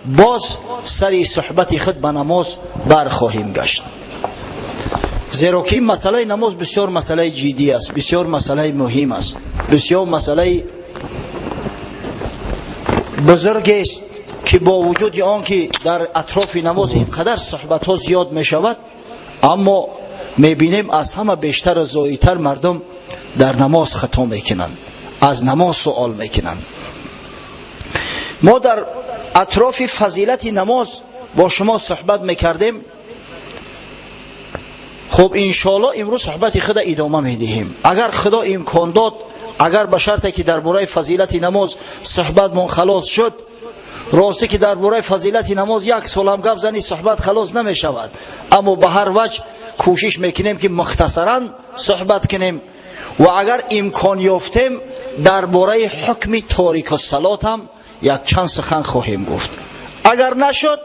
Боз сари суҳбати худ ба намоз бархоҳем гашт, зеро ки ин масъалаи намоз бисёр масъалаи ҷиддӣ аст, бисёр масъалаи муҳим аст, бисёр масъалаи бузургест, ки бо вуҷуди он ки дар атрофи намоз ин қадар суҳбатҳо зиёд мешавад, аммо мебинем, аз ҳама бештару зоитар мардум дар намоз хато мекунанд, аз намоз суол мекунанд. Мо дар атрофи фазилати намоз бо шумо суҳбат мекардем. Хуб, иншоалло, имрӯз суҳбати худа идома медиҳем, агар Худо имкон дод, агар ба шарте ки дар бораи фазилати намоз суҳбатмон халос шуд. Ростӣ ки дар бораи фазилати намоз як солам гап зани, суҳбат халос намешавад, аммо ба ҳар ваҷ кӯшиш мекунем, ки мухтасаран суҳбат кунем ва агар имкон ёфтем, дар бораи ҳукми торикуссалот ҳам якчанд сухан хоҳем гуфт. Агар нашуд,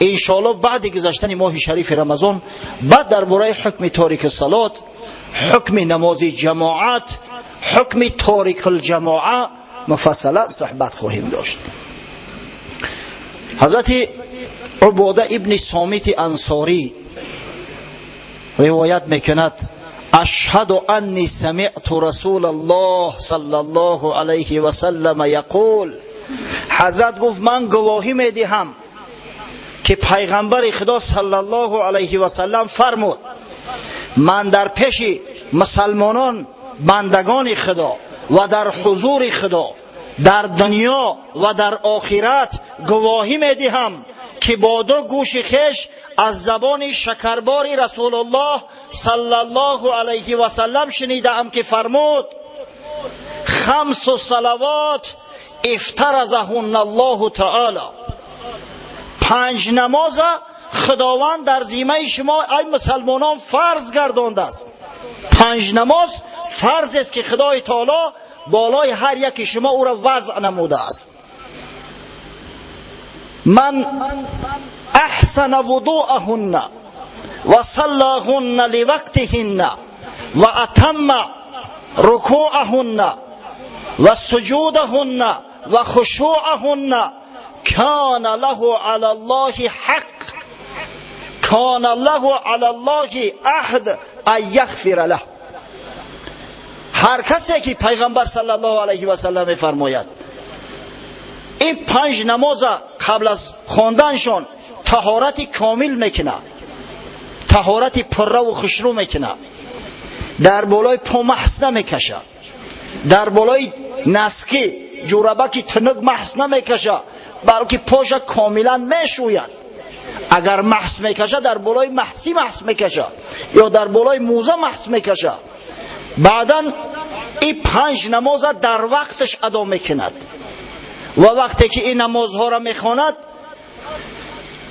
иншоалло, баъди гузаштани моҳи шарифи Рамазон баъд дар бораи ҳукми торикуссалот, ҳукми намози ҷамоат, ҳукми торикулҷамоа муфассала суҳбат хоҳем дошт. Ҳазрати Убода ибни Сомити Ансорӣ ривоят мекунад: «Ашҳаду анни самиъту Расулаллоҳ саллаллоҳу алайҳи васаллама яқул». Ҳазрат гуфт: «Ман гувоҳӣ медиҳам, ки пайғамбари Худо саллаллоҳу алайҳи васаллам фармуд: ман дар пеши мусалмонон, бандагони Худо, ва дар ҳузури Худо дар дунё ва дар охират гувоҳӣ медиҳам, ки бо ду гӯши хеш аз забони шакарбори Расулуллоҳ саллаллоҳу алайҳи васаллам шунидаам, ки фармуд: خمس صلوات افترضهن الله تعالی». Панҷ намоза Худованд дар зиммаи шумо, ай мусалмонон, фарз гардондааст. Панҷ намоз фарзест, ки Худои Таоло болои ҳар яки шумо ӯро вазъ намудааст. من أحسن وضوءهن وصلاهن لوقتهن وأتم ركوعهن وسجودهن وخشوعهن كان له على الله حق، كان له على الله عهد أن يغفر له. Ҳар касе ки, пайғамбар саллаллоҳу алайҳи васаллам мефармояд, ин панҷ намоза қабл аз хонданшон таҳорати комил мекунад, таҳорати пурраву хушрӯ мекунад, дар болои по маҳс намекашад, дар болои носки, ҷурабаки тунук маҳс намекашад, балки поша комилан мешӯяд. Агар маҳс мекашад, дар болои маҳсӣ маҳс мекашад ё дар болои мӯза маҳс мекашад. Баъдан ин панҷ намоза дар вақташ адо мекунад ва вақте ки ин намозҳоро мехонад,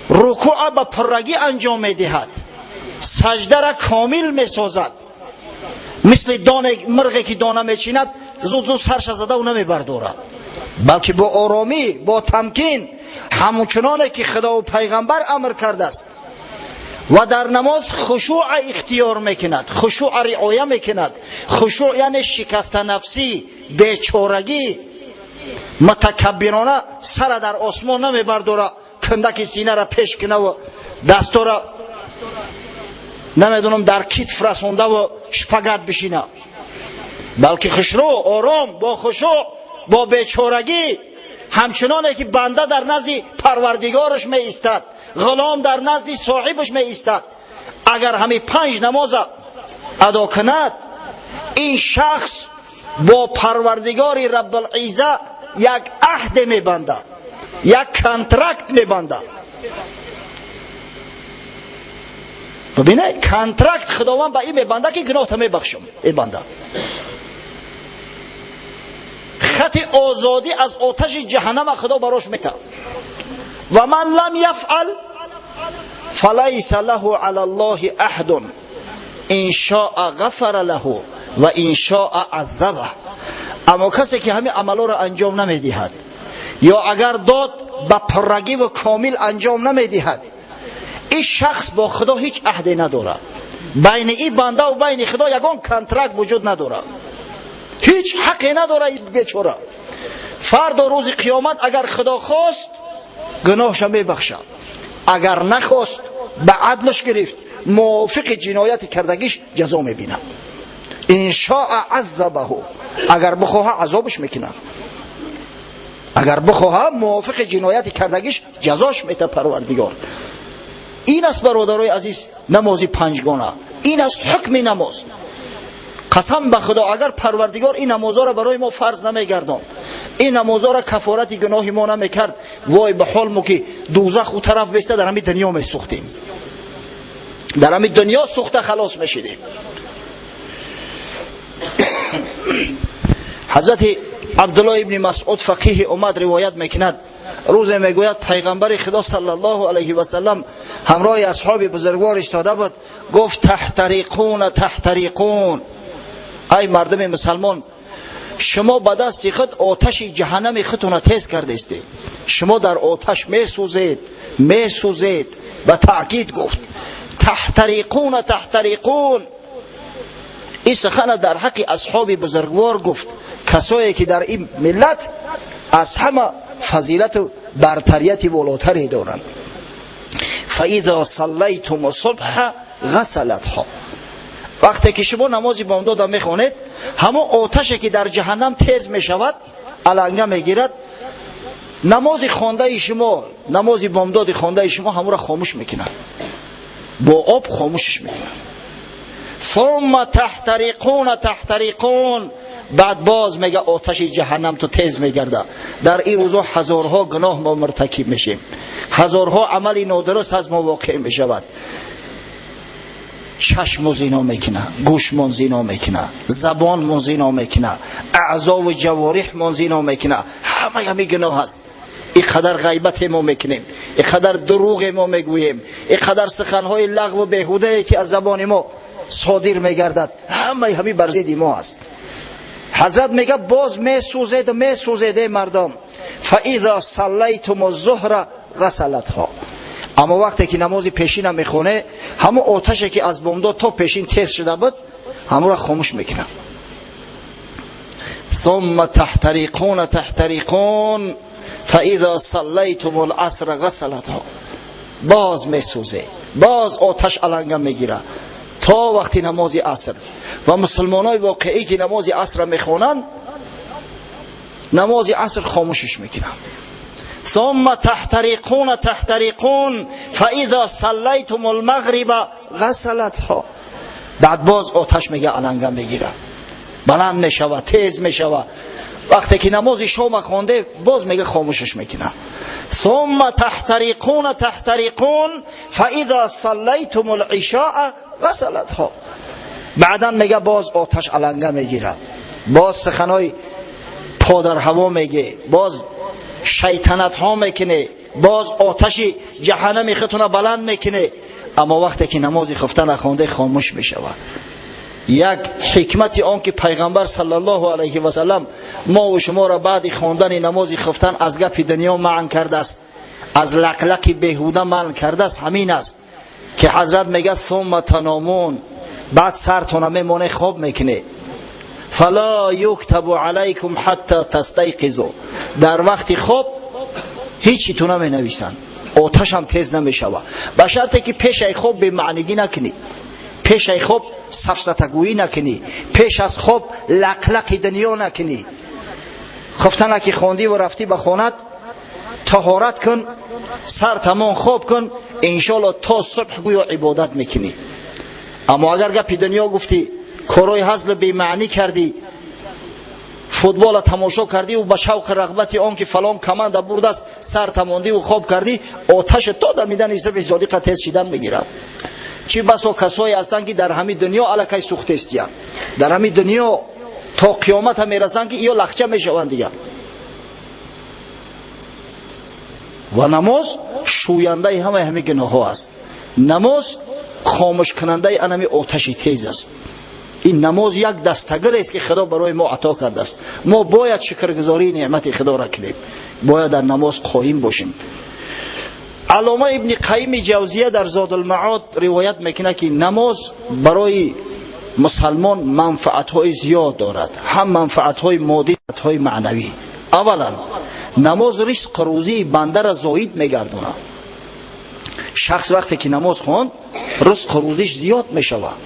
рукӯъа ба пуррагӣ анҷом медиҳад, саҷдара комил месозад, мисли доне мирғе ки дона мечинад, зуд зуд сарша задау намебардорад, балки бо оромӣ, бо тамкин, ҳамчуноне ки Худову пайғамбар амр кардааст, ва дар намоз хушӯъа ихтиёр мекунад, хушӯъа риоя мекунад. Хушӯъ яъне шикастанафсӣ, бечорагӣ. Мутакаббирона сара дар осмон намебардора, кундаки синара пеш кунаву дастора, намедонам, дар китф расондаву шпагат бишина, балки хушрӯ, ором, бо хушӯъ, бо бечорагӣ, ҳамчуноне ки банда дар назди Парвардигораш меистад, ғулом дар назди соҳибаш меистад. Агар ҳамин панҷ намоза адо кунад, ин шахс бо Парвардигори Раббулизза як аҳде мебандад, як контракт мебандад. Бибине, контракт Худованд ба ин мебандад, ки гуноҳта мебахшам, мебандад хати озодӣ аз оташи ҷаҳаннама Худо барош метавад. Ва ман лам яфъал фалайса лаҳу ала Аллоҳи аҳдун, ин шоа ғафара лаҳу ва ин шоа аззаба. Аммо касе ки ҳамин амалҳоро анҷом намедиҳад ё агар дод, ба пуррагиву комил анҷом намедиҳад, ин шахс бо Худо ҳеҷ аҳде надорад. Байни ин бандаву байни Худо ягон контракт вуҷуд надорад, ҳеҷ ҳаққе надорад ин бечора. Фардо, рӯзи қиёмат, агар Худо хост. гуноҳша мебахшад. Агар нахост, ба адлаш гирифт, мувофиқи ҷинояти кардагиш ҷазо мебинад. Ин шоа азабаҳу, агар бихоҳа, азобаш мекунад, агар бихоҳа, мувофиқи ҷинояти кардагиш ҷазош мета Парвардигор. Ин аст, бародарои азиз, намози панҷгона, ин аст ҳукми намоз. Қасам ба Худо, агар Парвардигор ин намозҳоро барои мо фарз намегардонд, ин намозҳоро кафорати гуноҳи мо намекард, вой ба ҳол мо, ки дӯзах у тараф беста, дар ҳамин дунё месӯхтем, дар ҳамин дунё сӯхта халос мешидем. Ҳазрати Абдуллоҳ ибни Масъуд, фақиҳи уммат, ривоят мекунад: рӯзе, мегӯяд, пайғамбари Худо саллаллоҳу алайҳи васаллам ҳамроҳи асҳоби бузургвор истода буд. Гуфт: таҳтариқуна, таҳтариқун, ай мардуми мусалмон, шумо ба дасти худ оташи ҷаҳаннами худтона тез кардестед, шумо дар оташ месӯзед, месӯзед. Ба таъкид гуфт: таҳтариқуна, таҳтариқун. Ин сухана дар ҳаққи асҳоби бузургвор гуфт, касое ки дар ин миллат аз ҳама фазилату бартарияти волотаре доранд. Фаизо саллайтум субҳа ғасалатҳо, вақте ки шумо намози бомдода мехонед, ҳамон оташе ки дар ҷаҳаннам тез мешавад, аланга мегирад, намози хондаи шумо, намози бомдоди хондаи шумо ҳамонро хомӯш мекунад, бо об хомӯшиш мекунад. Сумма таҳтариқуна, таҳтариқун, баъд боз, мега, оташи ҷаҳаннам ту тез мегарда. Дар ин рӯзо ҳазорҳо гуноҳ мо муртакиб мешем, ҳазорҳо амали нодуруст аз мо воқеъ мешавад. Чашму зино мекуна, гӯшмон зино мекуна, забонмон зино мекуна, аъзову ҷавориҳмон зино мекуна. Ҳамаи ҳами гуноҳ аст. Ин қадар ғайбате мо мекунем, ин қадар дурӯғе мо мегӯем, ин қадар суханҳои лағву беҳудае ки аз забони мо содир мегардад, ҳамаи ҳами бар зидди мо аст. Ҳазрат мега: боз месӯзед, месӯзед, эй мардом. Фаизо саллайтум зуҳра ғасалатҳо, аммо вақте ки намози пешина мехоне, ҳамон оташе ки аз бомдод то пешин тез шуда буд, ҳамонро хомӯш мекунад. Сумма таҳтариқуна, таҳтариқун, фаизо саллайтум ласра ғасалатҳо, боз месӯзе, боз оташ аланга мегирад то вақти намози аср. Ва мусулмонои воқеӣ ки намози асрро мехонанд, намози аср хомӯшиш мекунанд. ثم تحترقون، تحترقون، فاذا صليتم المغرب غسلتها، بعد باز آتش میگه علنگه میگیره، بلند میشوه، تیز میشوه. وقتی که نماز شام خونده، باز میگه خاموشش میکنه. ثم تحترقون، تحترقون، فاذا صليتم العشاء غسلتها، بعدا میگه باز آتش علنگه میگیره، باز سخنای پا در هوا میگه، باز شیطنت ها میکنه، باز آتش جهنم خودتون بلند میکنه. اما وقتی که نماز خفته نخونده، خاموش میشود. یک حکمت آن که پیغمبر صلی الله علیه و سلم ما و شما را بعد خواندن نماز خفتن از گپ دنیا منع کرده است، از لقلق بیهوده منع کرده است، همین است که حضرت میگه: ثم تنامون، بعد سرتون میمونه، خواب میکنه، فلا یکتب علیکم حتی تستیقظوا، در وقت خواب هیچی تو نمی نویسن، آتش هم تیز نمیشوه، به شرطی که پیش ای خواب به معنیگی نکنی، پیش ای خواب سفسطه‌گویی نکنی، پیش از خواب لقلق دنیا نکنی. خفتنه که خوندی و رفتی به خونت، طهارت کن، سر تمام خواب کن، انشالله تا صبح گویا عبادت میکنی. اما اگر گپی دنیا گفتی، корҳои ҳазл бемаънӣ кардӣ، футбола тамошо кардӣ ва ба шавқи рағбати он ки фалон команда бурдааст, сар тамондиву хоб кардӣ, оташе то дамидани субҳи содиқа тез шидан мегирад. Чӣ басо касое ҳастанд, ки дар ҳамин дунё аллакай сӯхтестиянд, дар ҳамин дунё то қиёмата мерасанд, ки ё лахча мешаванд дигар. Ва намоз шӯяндаи ҳамаи ҳамин гуноҳҳо аст, намоз хомӯшкунандаи анами оташи тез аст. Ин намоз як дастагир аст, ки Худо барои мо ато кардааст. Мо бояд шукргузории неъмати Худоро кунем, бояд дар намоз қоим бошем. Аллома Ибни Қайими Ҷавзия дар Зодулмаод ривоят мекунад, ки намоз барои мусалмон манфаатҳои зиёд дорад, ҳам манфаатҳои моддӣ, манфаатҳои маънавӣ. Аввалан, Намоз ризқ рӯзии бандаро зоид мегардонад. Шахс вақте ки намоз хонд, ризқ рӯзиш зиёд мешавад.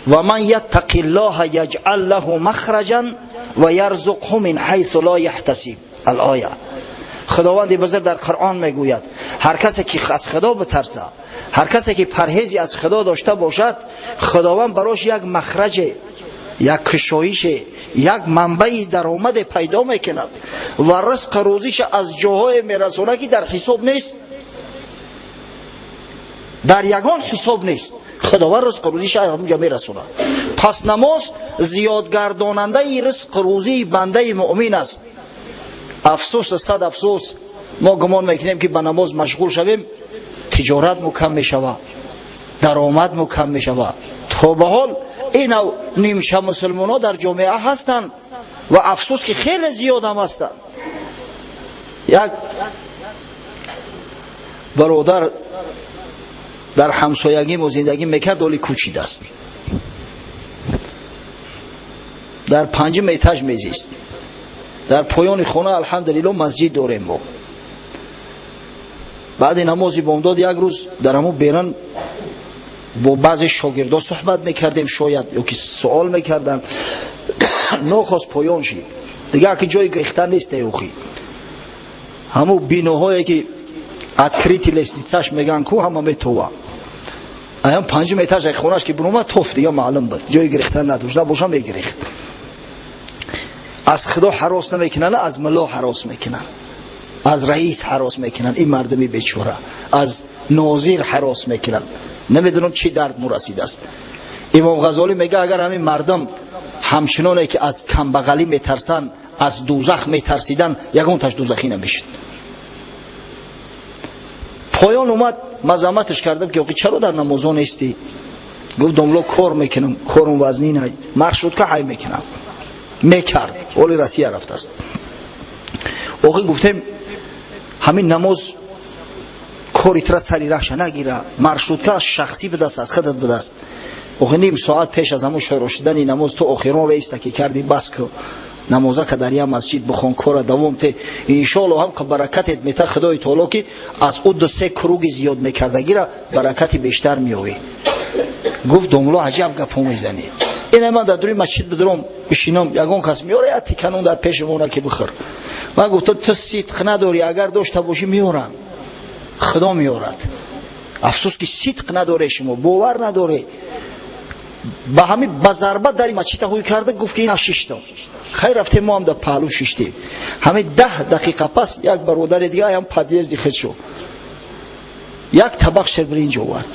Ва ман яттақиллоҳа яҷъал лаҳу махраҷан ва ярзуқҳу мин ҳайсу ло яҳтасиб. Ал-оя. Худованди бузург дар Қуръон мегӯяд: ҳар касе ки аз Худо битарса, ҳар касе ки парҳези аз Худо дошта бошад, Худованд барош як махраҷе, як кушоише, як манбаи даромаде пайдо мекунад ва ризқ рӯзиша аз ҷоҳое мерасонад, ки дар ҳисоб нест, дар ягон ҳисоб нест. Худованд ризқ рӯзиша аз ҳамонҷо мерасонад. Пас намоз зиёдгардонандаи ризқ рӯзии бандаи муъмин аст. Афсӯс, сад афсӯс, мо гумон мекунем, ки ба намоз машғул шавем, тиҷорат мукам мешавад, даромад мукам мешавад. То ба ҳол инав нимча мусулмонҳо дар ҷомеа ҳастанд ва афсӯс, ки хеле зиёдам ҳастанд. Як бародар дар ҳамсоягимо зиндагӣ мекард, оли кӯчидааст, дар панҷум этаж мезист. Дар поёни хона, алҳамдулилло, масҷид дорем мо. Баъди намози бомдод як рӯз дар ҳамун беран бо баъзе шогирдо суҳбат мекардем, шояд ё ки суол мекарданд. Нохост поён шид, дигар ки ҷои гирифтан нест. Охи, ҳамун биноҳое ки открытый лестница ш меган ку, ҳама метова. Аям панҷум этаж хонаш ки буромад, тоф, дига маълум буд, ҷои гирифтан надошт, набоша мегирифт. Аз Худо ҳарос намекунанд, аз мулло ҳарос мекунанд, аз раис ҳарос мекунанд, ин мардуми бечора аз нозир ҳарос мекунанд. Намедонам, чӣ дард мурасидааст. Имом Ғазолӣ мега, агар ҳамин мардум ҳамчуноне ки аз камбағалӣ метарсанд, аз дӯзах метарсиданд, ягонташ дӯзахӣ намешуд. Поён омад, мазамматаш кардам, ки охи, чаро дар намозо нестӣ? Гуфт: «Домло, кор мекунам, корум вазнинай, маршрутка ҳай мекунам». Мекард, оли Россия рафтааст. Охи, гуфтем, ҳамин намоз кори тура сари раҳша нагира, маршрутка шахсӣ будаст, аз худат будаст. Охи, ним соат пеш аз ҳамун шуруъ шудани намоз ту охирон рейста ки кардӣ, бас ку, намоза ка дар як масҷид бихон, кора давом те, иншоалло ҳам ка баракатет мета Худои таоло, ки аз ӯ ду се круги зиёд мекардагира баракати бештар меёвӣ. Гуфт: «Домло, аҷаб гапҳо мезанӣ. Ина ман дар дури масҷид бидуром, бишинам, ягон кас меёра, як тиканон дар пеши мона, ки бихӯр». Ман гуфтам: «Ту сидқ надорӣ, агар дошта бошӣ, меёрам, Худо меёрад. Афсӯс, ки сидқ надоре, шумо бовар надоре». Ба ҳамин ба зарба дари масҷида ҳуй карда, гуфт, ки ина шиштам. Хайр, рафтем, мо ҳам дар паҳлӯ шиштем. Ҳамин 10 дақиқа пас як бародари дига ҳам подъезд и худшо як табақ ширбиринҷ овард.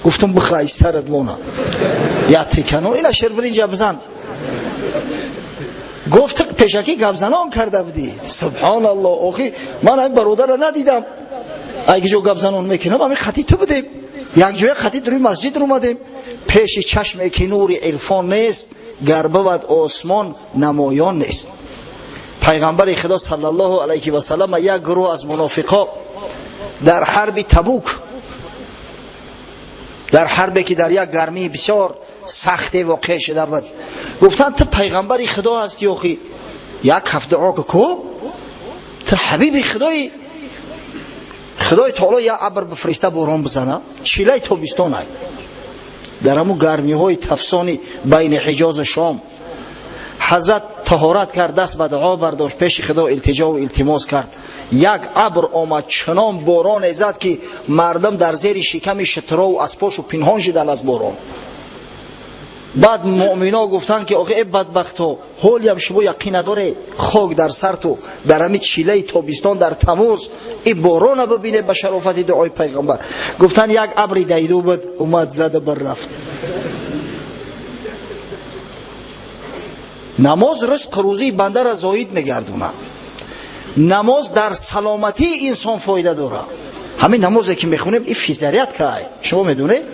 Гуфтам: «Бихай, сарат мона, як тикано ина ширбиринҷа бизан». Гуфт: «Пешакӣ гапзанон карда будӣ». Субҳоналло, охи, ман ҳамин бародарро надидам, айги ҷо гапзанон мекунам. Ҳамин хати ту будем, якҷоя хати дуруи масҷид омадем. Пеши чашме ки нури ирфон нест, гар бувад осмон намоён нест. Пайғамбари Худо саллаллоҳу алайҳи васаллам як гурӯҳ аз мунофиқо дар ҳарби Табук, дар ҳарбе ки дар як гармии бисёр сахте воқеъ шуда буд, гуфтанд: «Ту пайғамбари Худо ҳастӣ, охи, як ҳафт дуо ку, ту ҳабиби Худои, Худои таоло як абр бифриста, борон бизана». Чилаи тобистонай, дар ҳамун гармиҳои тафсони байни Ҳиҷозу Шом. Ҳазрат таҳорат кард, даст ба дуо бардошт, пеши Худо илтиҷову илтимос кард. Як абр омад, чунон бороне зад, ки мардум дар зери шиками шутурову аспошу пинҳон шиданд аз борон. Баъд муъмино гуфтанд, ки охи, э бадбахто, ҳолиам шумо яқин надоре, хок дар сарту, дар ҳами чилаи тобистон, дар тамуз и борона бибине, ба шарофати дуои пайғамбар. Гуфтанд: «Як абри дайду буд, омад, зада, бар рафт». Намоз ризқ рӯзии бандара зоид мегардонад. Намоз дар саломатии инсон фоида дорад. Ҳамин намозе ки мехонем, и физзарядка ай, шумо медонед,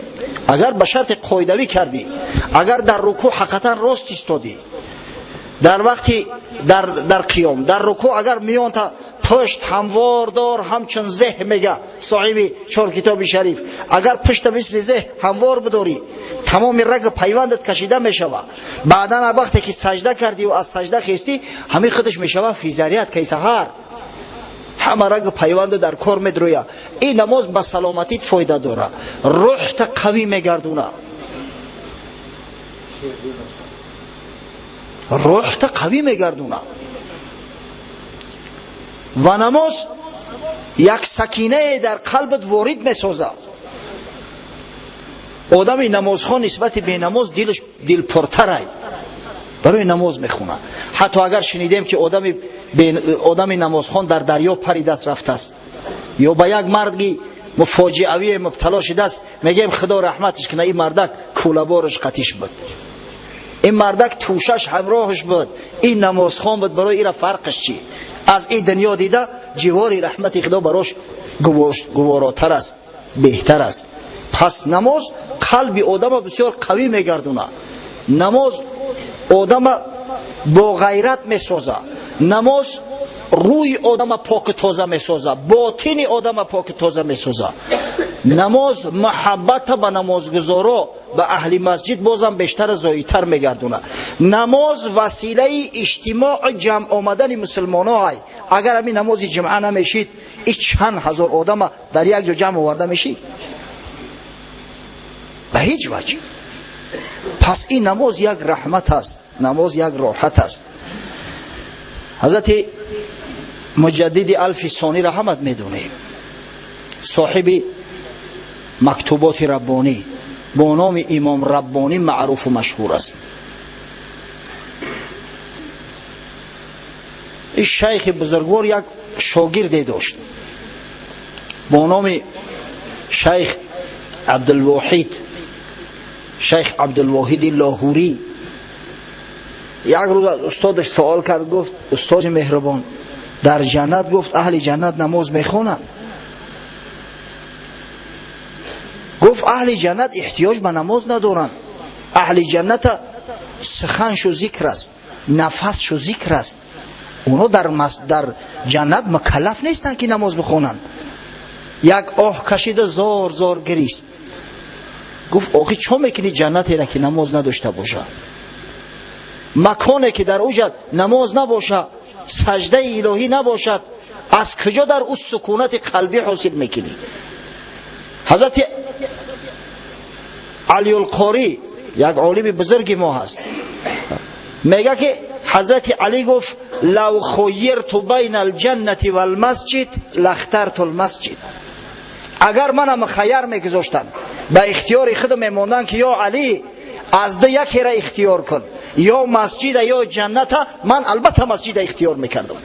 агар ба шарти қоидавӣ кардӣ, агар дар рукӯъ ҳақиқатан рост истодӣ, дар вақти дар қиём, дар рукӯъ агар миёнта пурра Пушт ҳамвор дор ҳамчун зеҳ, мега соҳиби чор китоби шариф. Агар пушта мисли зеҳ ҳамвор бидорӣ, тамоми раг пайвандат кашида мешава. Баъдан вақте ки сажда кардӣ ва аз сажда хестӣ, ҳамин худаш мешава физарият кайсаҳар, ҳама раг пайванда дар кор медроя. Ин намоз ба саломатит фоида дора, рӯҳта қавӣ мегардуна, рӯҳта қавӣ мегардуна. Ва намоз як сакинае дар қалбат ворид месозад. Одами намозхон нисбати бенамоз дилаш дилпуртарай, барои намоз мехонад. Ҳатто агар шунидем ки одами намозхон дар дарё паридаст рафтааст ё ба як марги фоҷиавие мубтало шудааст, мегӯем худо раҳматаш кунад, ин мардак кӯлабораш қатиш буд, ин мардак тӯшаш ҳамроҳаш буд, ин намозхон буд, барои ира фарқаш чӣ? Аз ин дунё дида ҷивори раҳмати худо барош гуворотар аст, беҳтар аст. Пас намоз қалби одама бисёр қавӣ мегардонад. Намоз одама бо ғайрат месозад. Намоз рӯи одама поку тоза месозад, ботини одама поку тоза месозад. Намоз муҳаббата ба намозгузоро, ба аҳли масҷид бозам бештар зоидтар мегардонад. Намоз василаи иҷтимоъ ҷамъ омадани мусулмоно ай. Агар ҳамин намози ҷумъа намешид, и чанд ҳазор одама дар як ҷо ҷамъ оварда мешид? Ба ҳеҷ ваҷҳ. Пас ин намоз як раҳмат аст, намоз як роҳат аст. Ҳазрати Муҷаддиди Алфи Сонира ҳамат медонем, соҳиби мактуботи раббонӣ, бо номи Имом Раббонӣ маъруфу машҳур аст. Ин шайхи бузургвор як шогирде дошт бо номи шайх Абдулвоҳид, шайх Абдулвоҳиди Лоҳурӣ. Як рӯз аз устодаш суол кард, гуфт: устоди меҳрубон, дар ҷаннат, гуфт, аҳли ҷаннат намоз мехонанд? Гуфт: аҳли ҷаннат эҳтиёҷ ба намоз надоранд. Аҳли ҷанната суханшу зикр аст, нафасшу зикр аст. Онҳо дар ҷаннат мукаллаф нестанд ки намоз бихонанд. Як оҳ кашида зор зор гирист. Гуфт: охи чо мекунӣ ҷаннатеро ки намоз надошта боша? Маконе ки дар уҷад намоз набоша, саждаи илоҳӣ набошад, аз куҷо дар ӯ сукунати қалбӣ ҳосил мекунӣ? Ҳазрати Алиулқорӣ як олими бузурги мо ҳаст, мега ки ҳазрати Алӣ гуфт: лав хуйирту байна алҷаннати валмасҷид лахтарту лмасҷид. Агар манам хаяр мегузоштанд, ба ихтиёри худ мемонданд ки ё Алӣ, аз ду якеро ихтиёр кун, ё масҷида ё ҷанната, ман албатта масҷида ихтиёр мекардам.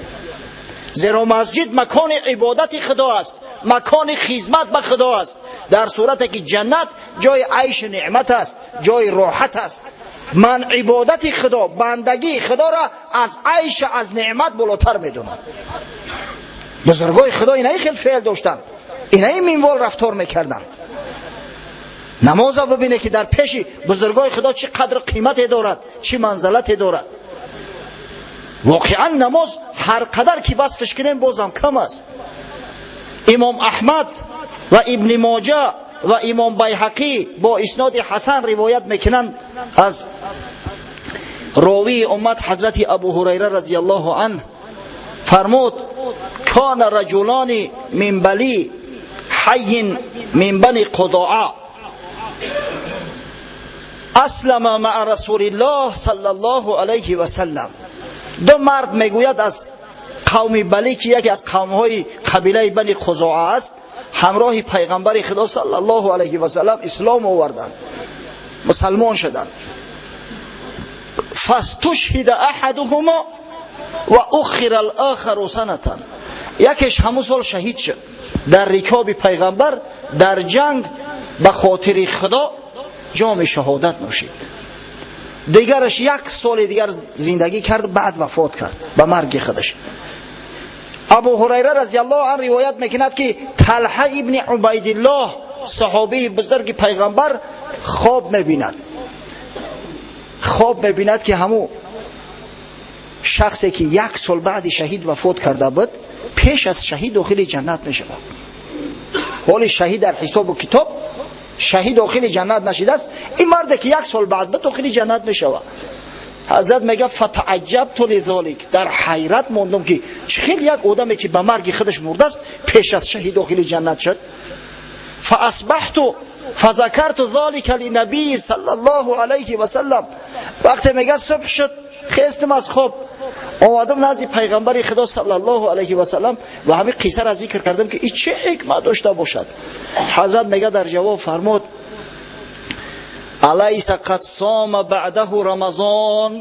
Зеро масҷид макони ибодати худо аст, макони хизмат ба худо аст, дар сурате ки ҷаннат ҷои айшу неъмат аст, ҷои роҳат аст. Ман ибодати худо, бандагии худоро аз айша, аз неъмат болотар медонам. Бузургои худо инаи хел феъл доштанд, инаи минвол рафтор мекарданд. Намоза бибине ки дар пеши бузургои худо чӣ қадр қимате дорад, чӣ манзалате дорад. Воқеан намоз ҳар қадар ки васфш кунем, бозам кам аст. Имом Аҳмад ва Ибни Моҷа ва Имом Байҳақӣ бо исноди ҳасан ривоят мекунанд аз ровии уммат ҳазрати Абу Ҳурайра разияллоҳу анҳ, фармуд: кана раҷулони мин бали ҳайин мин бани қудоа аслама маа расулиллоҳ саллаллоҳу алайҳи васаллам. Ду мард, мегӯяд, аз қавми Балӣ, ки яке аз қавмҳои қабилаи Бани Қузоа аст, ҳамроҳи пайғамбари худо саллаллоҳу алайҳи васаллам ислом оварданд, мусалмон шуданд. Фастушҳида аҳадуҳумо ва ухира алохару санатан. Якеш ҳамун сол шаҳид шуд дар рикоби пайғамбар, дар ҷанг ба хотири худо ҷоми шаҳодат нӯшид. Дигараш як соли дигар зиндагӣ кард, баъд вафот кард ба марги худаш. Абу Ҳурайра разияллоҳу анҳу ривоят мекунад ки Талҳа ибни Убайдиллоҳ, саҳобии бузурги пайғамбар, хоб мебинад. Хоб мебинад ки ҳамун шахсе ки як сол баъди шаҳид вафот карда буд, Пеш аз шаҳид дохили ҷаннат мешавад. Ҳоли шаҳид дар ҳисобу китоб шаҳид дохили ҷаннат нашидааст, ин марде ки як сол баъд ба дохили ҷаннат мешавад. Ҳазрат мегӯяд: фатаъаҷҷабту лизолик, дар ҳайрат мондам, ки чӣ хел як одаме, ки ба марги худаш мурдааст, пеш аз шаҳид дохили ҷаннат шуд. Фаасбаҳту фазакарту золика линабии саллаллоҳу алайҳи васаллам. Вақте мегӯяд, субҳ шуд, хестам аз хоб, омадам назди пайғамбари Худо саллаллоҳу алайҳи васаллам ва ҳамин қиссаро зикр кардам, ки ин чӣ ҳикмат дошта бошад. Ҳазрат мегӯяд, дар ҷавоб фармуд: алайса қад сома баъдаҳу рамазон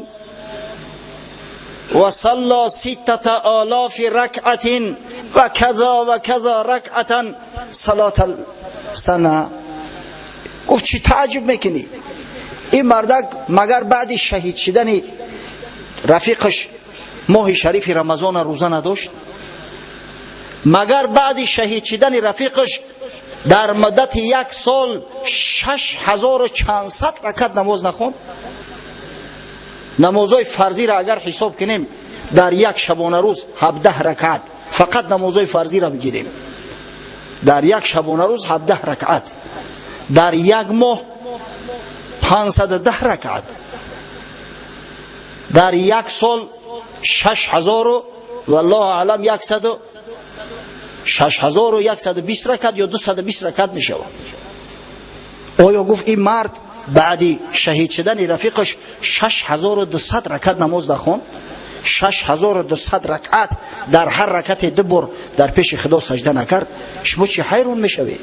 ва салла 6000 ракъатин ва каза ва каза ракъатан салата сана. Гуфт: чӣ тааҷҷуб мекунӣ? Ин мардак магар баъди шаҳид шидани рафиқаш моҳи шарифи Рамазона рӯза надошт? Магар баъди шаҳид шидани рафиқаш дар муддати як сол 6400 ракат намоз нахонд? Намозҳои фарзиро агар ҳисоб кунем, дар як шабонарӯз 17 ракат, фақат намозҳои фарзиро бигирем, дар як шабонарӯз 17 ракат, дар як моҳ 510 ракат, дар як сол 6000, валлоҳу аълам, 6120 ракат ё 220 ракат мешавад. Оё, гуфт, ин мард баъди шаҳид шудани рафиқаш 6200 ракат намоз нахонд? 6200 ракат, дар ҳар ракате ду бор дар пеши Худо сажда накард? Шумо чӣ ҳайрон мешавед?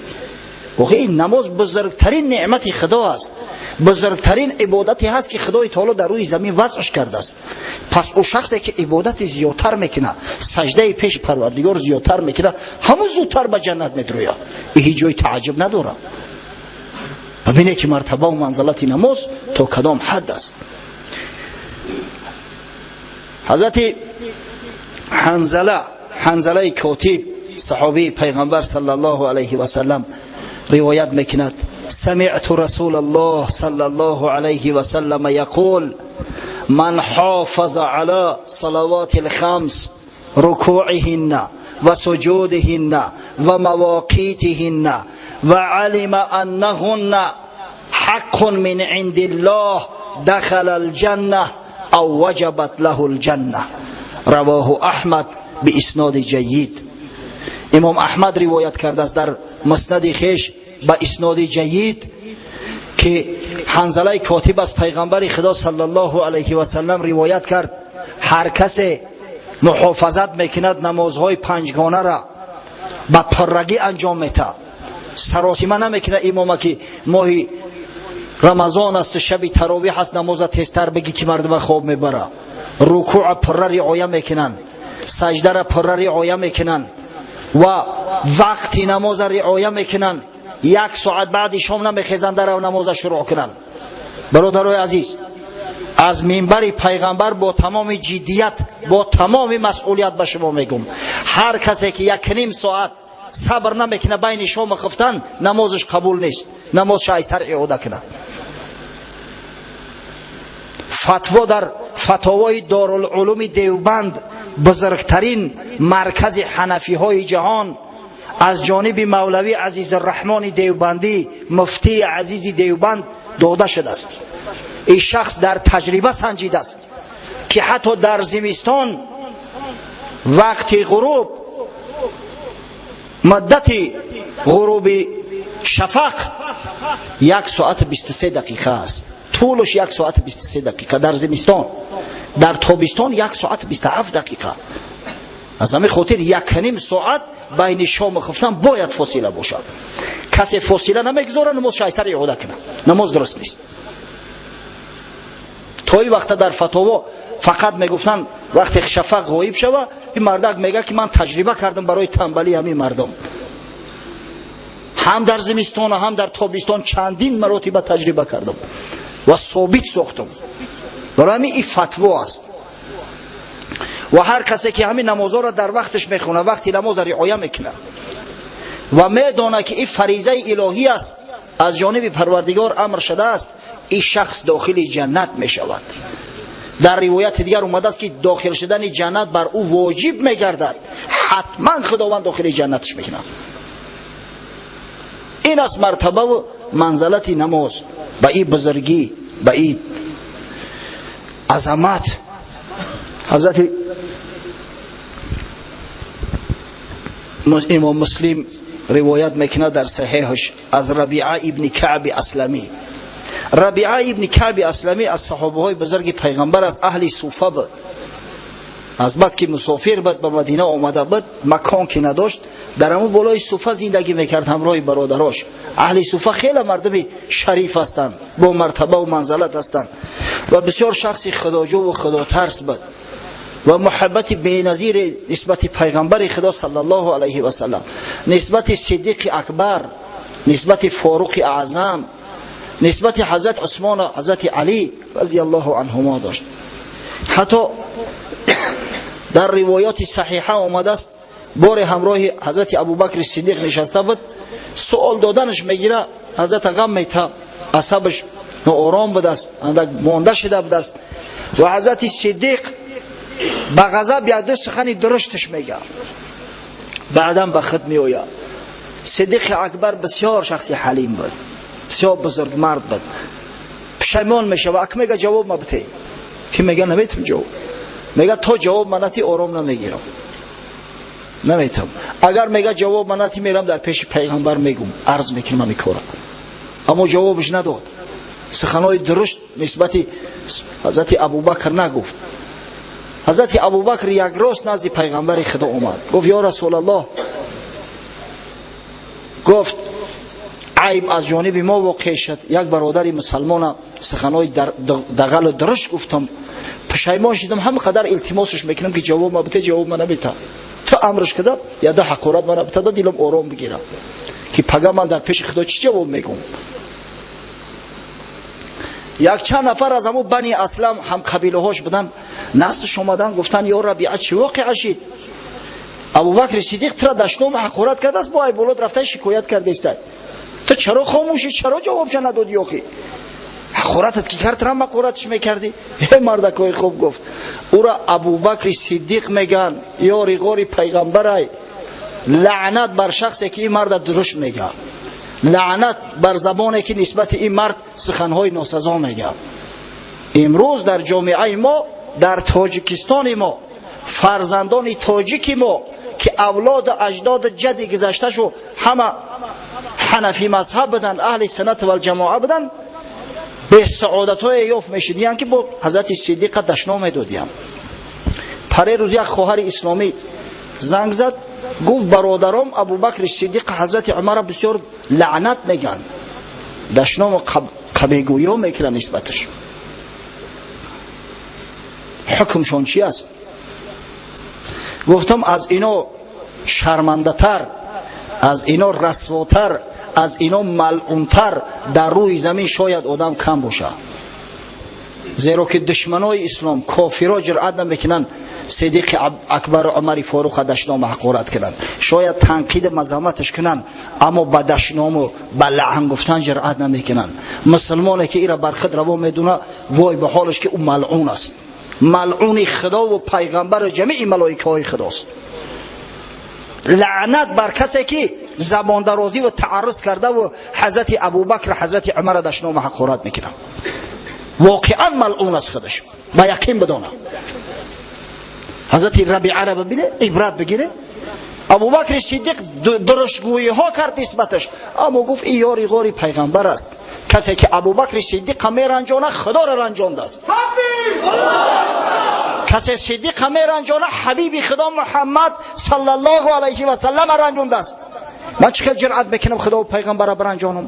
Охи, ин намоз бузургтарин неъмати Худо аст, бузургтарин ибодате ҳаст, ки Худои Таоло дар рӯи замин вазъш кардааст. Пас ӯ шахсе, ки ибодати зиёдтар мекунад, саждаи пеши Парвардигор зиёдтар мекунад, ҳамон зудтар ба ҷаннат медрояд. И ҳеҷ ҷои тааҷҷуб надорад. Бибине, ки мартабаву манзалати намоз то кадом ҳадд аст. Ҳазрати Ҳанзала, Ҳанзалаи Котиб, саҳобии пайғамбар саллаллоҳу алайҳи васаллам, ривоят мекунад: سمعت رسول الله صلى الله عليه وسلم يقول: من حافظ على صلوات الخمس ركوعهن وسجودهن ومواقيتهن وعلم أنهن حق من عند الله دخل الجنة أو وجبت له الجنة. رواه أحمد بإسناد جيد. Имом Аҳмад ривоят кардааст дар муснади хеш ба исноди ҷайид, ки Ҳанзалаи Котиб аз пайғамбари Худо саллаллоҳу алайҳи васаллам ривоят кард: ҳар касе муҳофазат мекунад, намозҳои панҷгонара ба пуррагӣ анҷом метаҳад, саросима намекунад, имома ки моҳи Рамазон аст, шаби таровиҳ аст, намоза тезтар бигӣ, ки мардума хоб мебара, рукӯъа пурра риоя мекунанд, саждара пурра риоя мекунанд ва вақти намоза риоя мекунанд, як соат баъди шом намехезанд дарав намоза шурӯъ кунанд. Бародарои азиз, аз минбари пайғамбар бо тамоми ҷиддият, бо тамоми масъулият ба шумо мегӯм: ҳар касе ки якним соат сабр намекунад байни шому хуфтан, намозаш қабул нест, намозша айсар иода кунад. Фатво дар фатовои Дорулулуми Девбанд, бузургтарин маркази ҳанафиҳои ҷаҳон, аз ҷониби мавлавӣ Азизурраҳмони Девбандӣ, муфтии азизи Девбанд, дода шудааст. Ин шахс дар таҷриба санҷидааст, ки ҳатто дар зимистон вақти ғуруб, муддати ғуруби шафақ 1 соату 23 дақиқа аст, тӯлаш 1 соату 23 дақиқа дар зимистон, дар тобистон 1 соату 27 дақиқа. Аз ҳамин хотир якним соат байни шому хуфтан бояд фосила бошад. Касе фосила намегузора, намозша айсар иода кунад, намоз дуруст нест. То ин вақта дар фатово фақат мегуфтанд, вақте шафақ ғоиб шава. Ин мардак мега, ки ман таҷриба кардам, барои танбалии ҳамин мардум ҳам дар зимистон, ҳам дар тобистон чандин маротиба таҷриба кардам ва собит сохтам. Барои ҳамин ин фатво аст. Ва ҳар касе, ки ҳамин намозҳоро дар вақташ мехонад, вақти намоза риоя мекунад ва медонад, ки ин фаризаи илоҳӣ аст, аз ҷониби Парвардигор амр шудааст, ин шахс дохили ҷаннат мешавад. Дар ривояти дигар омадааст ки дохил шудани ҷаннат бар ӯ воҷиб мегардад, ҳатман худованд дохили ҷаннаташ мекунад. Ин аст мартабаву манзалати намоз, ба ин бузургӣ, ба ин азамат. Ҳазрати имом Муслим ривоят мекунад дар саҳеҳаш аз Рабиа ибни Каъби Асламӣ. Рабиа ибни Каъби Асламӣ аз саҳобаҳои бузурги пайғамбар, аз аҳли Суфа буд. Аз бас ки мусофир буд, ба Мадина омада буд, макон ки надошт, дар ҳамон болои Суфа зиндагӣ мекард ҳамроҳи бародарош. Аҳли Суфа хеле мардуми шариф ҳастанд, бо мартабаву манзалат ҳастанд ва бисёр шахси худоҷӯву худотарс буд ва муҳаббати беназири нисбати пайғамбари Худо саллаллоҳу алайҳи васаллам, нисбати Сиддиқи Акбар, нисбати Форуқи Аъзам, нисбати ҳазрат Усмон ва ҳазрати Алӣ разияллоҳу анҳумо дошт. Ҳатто дар ривоёти саҳиҳа омадааст, боре ҳамроҳи ҳазрати Абубакри Сиддиқ нишаста буд, суол доданаш мегира, ҳазрата ғам мета, асабаш ноором будааст, андак монда шида будааст ва ҳазрати Сиддиқ ба ғазаб як ду сухани дурушташ мега, баъдан ба худ меояд. Сиддиқи Акбар бисёр шахси ҳалим буд, бисёр бузургмард буд. Пушаймон мешава, ак мега ҷавоб ма бите, ки мега наметам ҷавоб, мега то ҷавоб ма нати ором намегирам, наметам. Агар мега ҷавоб ма нати, мерам дар пеши пайғамбар мегум, арз мекунам ами кора. Аммо ҷавобаш надод, суханҳои дурушт нисбати ҳазрати Абубакр нагуфт. Ҳазрати Абубакр як рост назди пайғамбари Худо омад, гуфт: ё Расулаллоҳ, гуфт айб аз ҷониби мо воқеъ шуд, як бародари мусалмона суханҳои дағалу дурушт гуфтам, пушаймон шудам, ҳама қадар илтимосаш мекунам ки ҷавоб ма бите, ҷавоб ма намета, ту амрш када яда ҳақорат мана битада, дилам ором бигирам ки пага ман дар пеши Худо чӣ ҷавоб мегӯм. Якчанд нафар аз ҳамун Бани Аслам ҳамқабилаҳош буданд, наздаш омадан, гуфтанд: ё Рабиа, чӣ воқеа шид? Абубакри Сиддиқ тура дашному ҳақорат кардааст, бо айболот рафта шикоят кардааста, ту чаро хомӯшӣ, чаро ҷавобша надодӣ? Охи ҳақоратат ки кард, трам ҳақоратш мекардӣ. Э мардакои хуб, гуфт, ӯра Абубакри Сиддиқ меган, ёри ғори пайғамбарай. Лаънат бар шахсе ки ин марда дурушт мега, лаънат бар забоне ки нисбати ин мард суханҳои носазо мега. Имрӯз дар ҷомеаи мо, дар Тоҷикистони мо, фарзандони тоҷики мо ки авлоду аҷдоду ҷади гузашташу ҳама ҳанафӣ мазҳаб буданд, аҳли суннат валҷамоа буданд, бесаодатҳое ёфт мешудиянд ки бо ҳазрати Сиддиқа дашном медодиянд. Паре рӯз як хоҳари исломӣ занг зад, гуфт: бародаром Абубакри Сиддиқ, ҳазрати Умара бисёр лаънат меган, дашному қабегӯё мекунанд нисбаташ, ҳукмшон чи аст? Гуфтам: аз ино шармандатар, аз ино расвотар, аз ино малъунтар дар рӯи замин шояд одам кам бошад, зеро ки душманои ислом, кофиро ҷуръат намекунанд Сидиқи Акбару Умари Форуқа дашному ҳақорат кунанд. Шояд танқиди мазаматаш кунанд, аммо ба дашному ба лаън гуфтан ҷуръат намекунанд. Мусулмоне ки ира бар худ раво медуна, вой ба ҳолаш, ки ӯ малъун аст, малъуни Худову пайғамбару ҷамии малоикаҳои Худост. Лаънат бар касе ки забондарозӣ ва тааррус кардаву ҳазрати Абубакр, ҳазрати Умара дашному ҳақорат мекунад, воқеан малъун аст худаш, ба яқин бидона. Ҳазрати Рабиара бибине, ибрат бигире. Абубакри Сиддиқ дуруштгӯиҳо кард нисбаташ, аммо гуфт: ин ёри ғори пайғамбар аст. Касе ки Абубакри Сиддиқа меранҷона, Худоро ранҷондааст. Касе Сиддиқа меранҷона, ҳабиби Худо Муҳаммад саллаллоҳу алайҳи васаллама ранҷондааст. Ман чӣ хел ҷуръат мекунам Худову пайғамбара биранҷонам?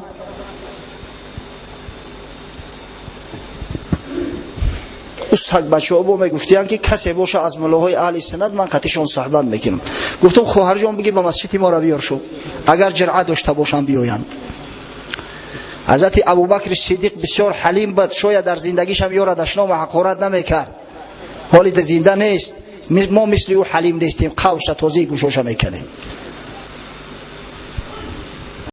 Ӯ сагбачаҳо бо мегуфтиянд ки касе боша аз муллоҳои аҳли суннат, ман қатишон суҳбат мекунам. Гуфтам: хоҳарҷон, биги ба масҷиди моро биёр шу, агар ҷуръат дошта бошанд, биёянд. Ҳазрати Абубакри Сиддиқ бисёр ҳалим буд, шояд дар зиндагишам ёра дашному ҳақорат намекард. Ҳоли зинда нест, мо мисли ӯ ҳалим нестем, қавша тозаи гӯшоша мекунем.